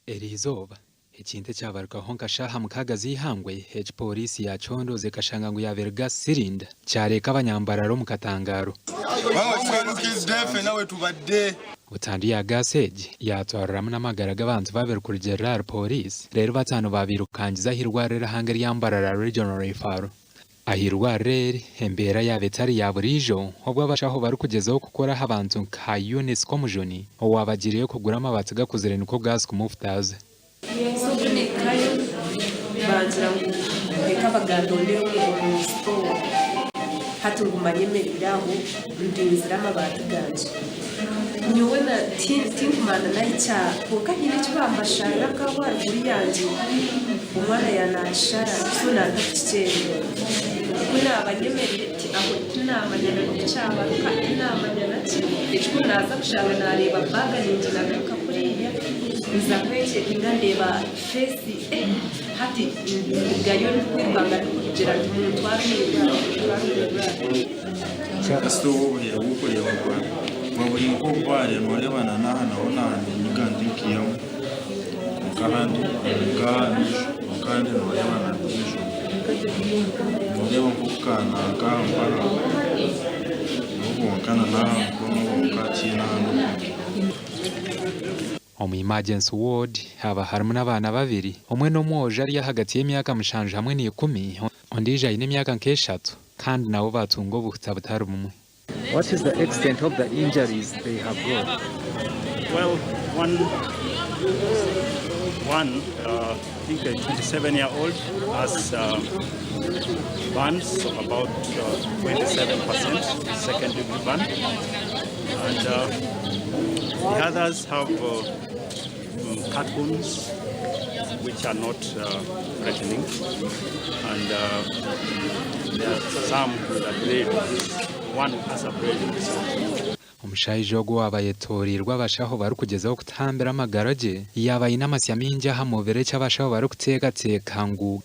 Eriizooba, ekintu ekyabarukaho nka shaaha mukaaga z'eihangwe eki pooriisi yaacondooza ekashanga ngu yaabaire gas cylinder kyareeka abanyambarara omu katangaaro. Butandu ya gas egi yaatwariramu n'amagara g'abantu babiri kurugiirira ahari pooriisi reero bataano baabairukangiza ah'eirwariro erihanga erya Mbarara Regional Referral. Ah'eirwariro eri, embeera yaaba etari ya buriijo obu abashaho barikugyezaho kukora aha bantu nka Eunice Komujuni owaabagiireyo kugura amabaati gakuzire nikwo gaasi kumufutaaza. So obu nahikayo bangira ngu reka bagandondere omu sitowa hati nguma nyemereire aho ndinzire amabaati gangye. Nyowe tinkumanya nahikya kwonka haine eki bambasharira nkaho aharuguru yangye omwana yanakishara so nantakukikyererwa. Ku naba nyemereire aho tinamanya na n'oku kyabaruka tinamanya naki ekikuru naza kushanga nareeba bag ninginagaruka kuriya nza kwekyekinga ndeeba face eh hati ndugayo ndikwirukanga ndikugira nti muntware omwirwariro muntware omwirwariro. Kasita oba obuheera bw'okureeba bwa buri nk'obubaare nooreeba na n'aha naho naninyiga nti nkiihamu kwonka ahandi nk'aha amaisho kwonka ahandi nooreeba na n'amaisho nooreeba nk'oku ka nk'aha mpaha niho honka na n'aha mukono honka tihaine ahandi okundi. Omu emergency ward haba harimu n'abaana babiri, omwe n'omwojo ari ahagati y'emyaka mushanju hamwe na ikumi, ondiijo aine emyaka nk'eshatu. Kandi nabo baatunga obuhuta butari bumwe. What is the extent of the injuries they have got? Well, one, one uh, I think a 27 year old has burns of about 27%, second degree burn. And the others have cut wounds which are not threatening. And there are some with a blade, one has a blade. Omushaija ogu owaaba ayetoreirwe abashaho barikugyezaho kutambira amagara gye, yaaba aine amasya maingi aha mubiri eki abashaho barikuteekateeka ngu.